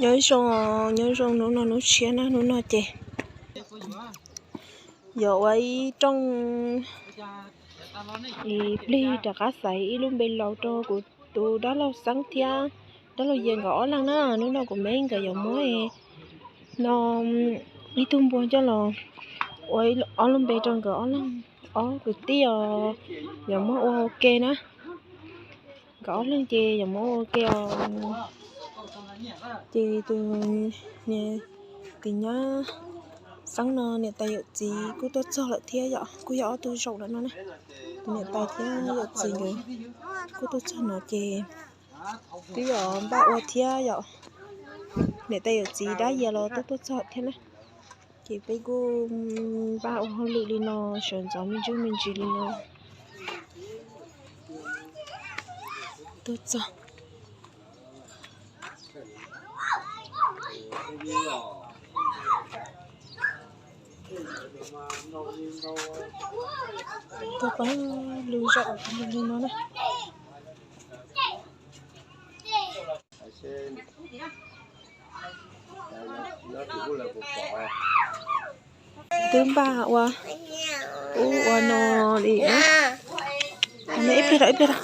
Nyob zoo, nyob zoo, hnub no hnub tshiab na, hnub no ces yuav ua ib rooj, ib plig rov qab xaiv ib lub npe laus rau kuv tus dab laug Xeeb thiab dab laug Yias nkawd ob leeg na. Hnub no kuv me nkawd yuav muab no ib tug npua coj los ua ob lub npe rau nkawd ob leeg, ob kwv tij os, yuav muab ua ua ke na. Nkawd ob leeg ces yuav muab ua ua ke os. Ces tus niam, tus nyab Xeeb no niam tais yawm txiv kuj tuaj txog lawm thiab yom, kuj yog ob tug zaum lawm no na. Tus niam tais thiab yawm txiv nkawd kuj tuaj txog no ces twb yuav npaj ua thiab yom. Niam tais yawm txiv dab Yias los tuaj tuaj txog thiab na. Ces peb kuj npaj ua hauj lwm li no, sawv ntxov me ntsis me ntsis li no. Tuaj txog. Tuaj pab lub zaum li no na. Twb npaj ua ub ua no li na. Ib pliag rau, ib pliag rau.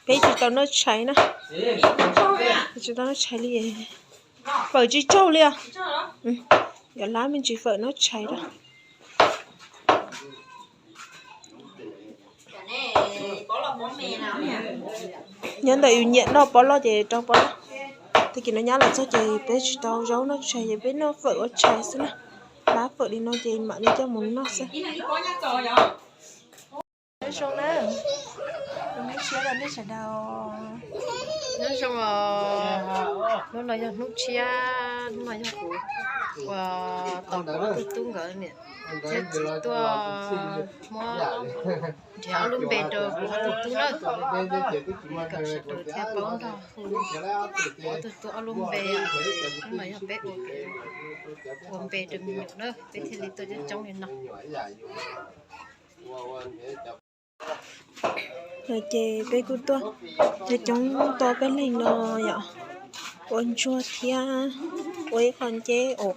Peb tsis tau noj tshais na. Tsis tau noj tshais li. Fawm tsis tsaug li os. Yuav lab me ntsis fawm noj tshais lawm. Nyob ntawm yus nyiam noj pob loj ces rau pob loj. Tag kis no nyab los txog ces peb tsis tau zaub noj tshais ces peb noj fawm ua tshais xwb na. Lab fawm li no ces mam li coj mus noj xwb. Nyob zoo na, hnub tshiab rau nej sawv daws. Nyob zoo os, hnub no yog hnub tshiab, hnub no yog kuv uas tos kuv ob tug tub nkawd niam thiab txiv tuaj muab nrhiav ob lub npe rau kuv ob tug tub na. Kom sawv daws thiaj paub nrog hu kuv ob tug tub ob lub npe. Hnub no yog peb ua, ua npe rau me nyuam na, peb thiaj li tuaj coob coob li no. No ces peb kuj tuaj coob coob tau peb leeg no yom, ua ntsuag thiab ua ib qho nceb ua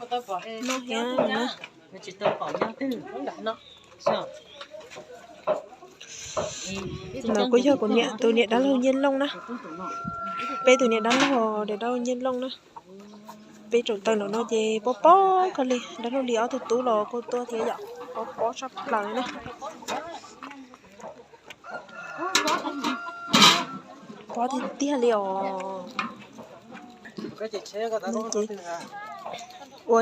noj thiab na. No kuj yog kuv niam tus niam dab laug Nyiaj Looj na. Peb tus niam dab laug, niam dab laug Nyiaj Looj na. Peb tsaum taws nram no ces pob pob kawg li, dab laug Lis ob tug tub los kuj tuaj thiab yom, pob pob tshaj plaws na. Pob tiag tiag li os. Ua,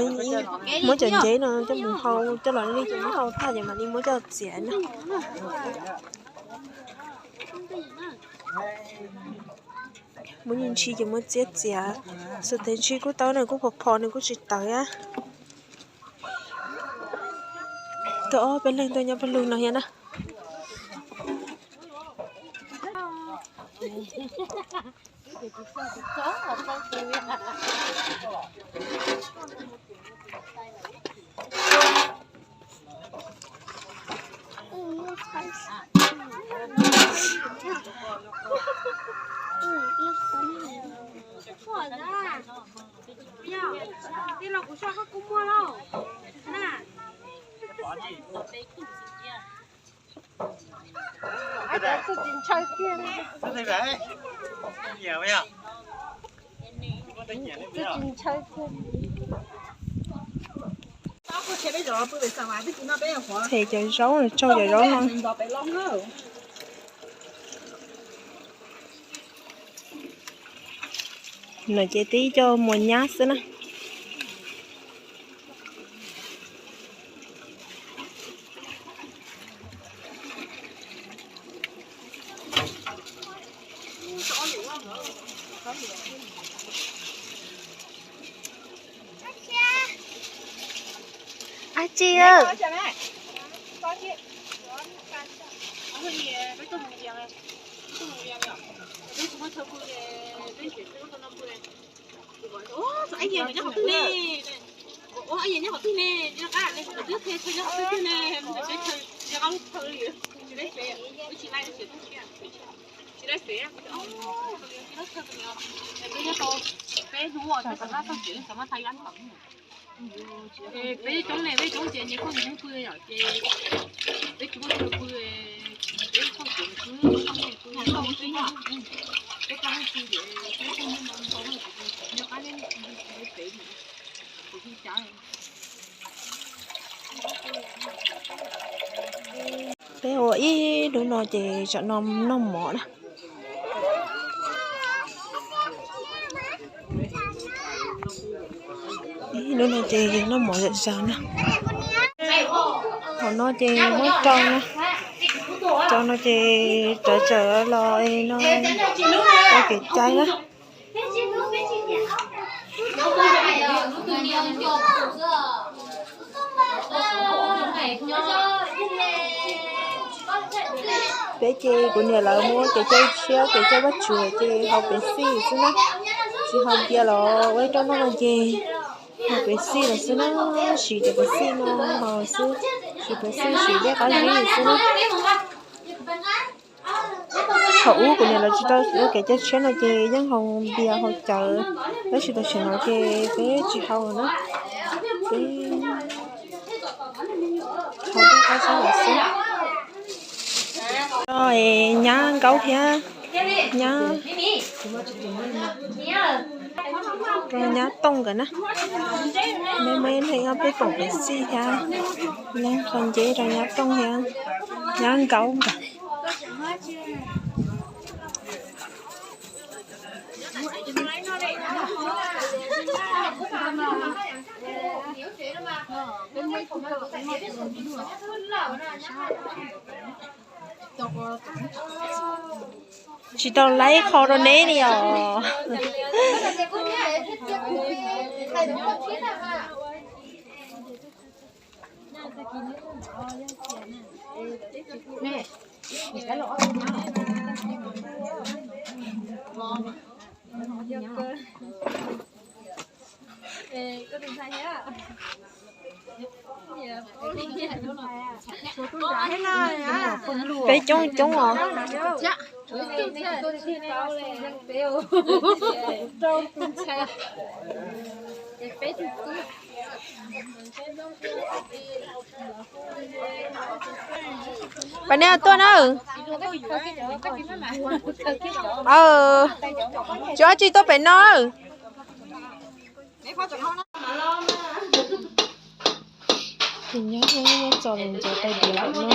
muab cov nceb no coj mus hau coj los li ces muab hau tag ces mam li muab coj txiav na. Muab ntshis ces muab txiav txiav. Xus tes ntshis kuj tau, nws kuj phom phom, nws kuj tsis tawv thiab. Tuaj ob peb leeg tuaj nyob pawg lug no thiab na. Them cov zaub, tsau cov zaub no. No ces twb coj mus nyab xwb na. Ab tsi, Peb coob ne, peb coob ces nyias kuj nyias hnub pw yom, ces peb tsis muaj chaw pw, peb txhob pw, peb txhob pw, peb txhob pw, peb txhob pw, peb txhob pw, nyob qab neb peb pem. Peb ua ib hnub no ces tsam no noj mov na. Ib hnub no ces noj mov zom zaws na. Thaum no ces muab rau na. Rau no ces tsawv tsawv los no ua kev cai na. Peb ces kuv niam lawv muab kev cai tshiab, kev cai Vajtswv ces haus pev xij xwb na. Tsis haus npias los ua ib rooj noj no ces haus pev xij lawm xwb na. Siv cov pev xij no haus xwb, siv pev xij siv dej qab zib xwb na. Thaum ub kuv niam lawv tsis tau ua kev cai tshiab no ces yeej haus npias haus cawv, tab sis tam sim no ces peb tsis haus na, peb haus dej qab zib lawm xwb. Rau nyab nkaub thiab nyab, rau nyab tooj nkawd na. Me me neeg ob peb koom pev xij thiab leej qho nceb rau nyab tooj thiab nyab nkaub nkawd. Tsis tau laib qho rau neb li os. Peb coob coob os. Pab nej tuaj na. Tsis ob tsis tuaj pem no. Ces nyob muab txo los ntxuav tais diav lawm no.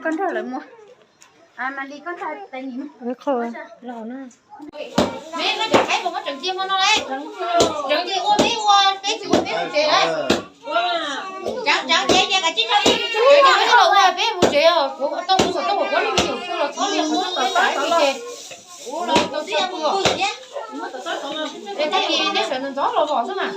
Koj nrog lawv mus. Mas li koj nrog tais nim mus. Qhov los na. Peb muab tseem cia hmo no lawm. Tseem cia ua peb ua peb tsis ua peb mus tsev lawm. Tseem tseem ces ces kav tsij tso peb ua peb mus tsev os. Kuv tau kuv xov tooj kuv kuv lub me nyuam xwb los txhob li kuv tau tau tau los tau tsis pw os. Tab sis neb sawv ntxov ntxov los vom xwb mas.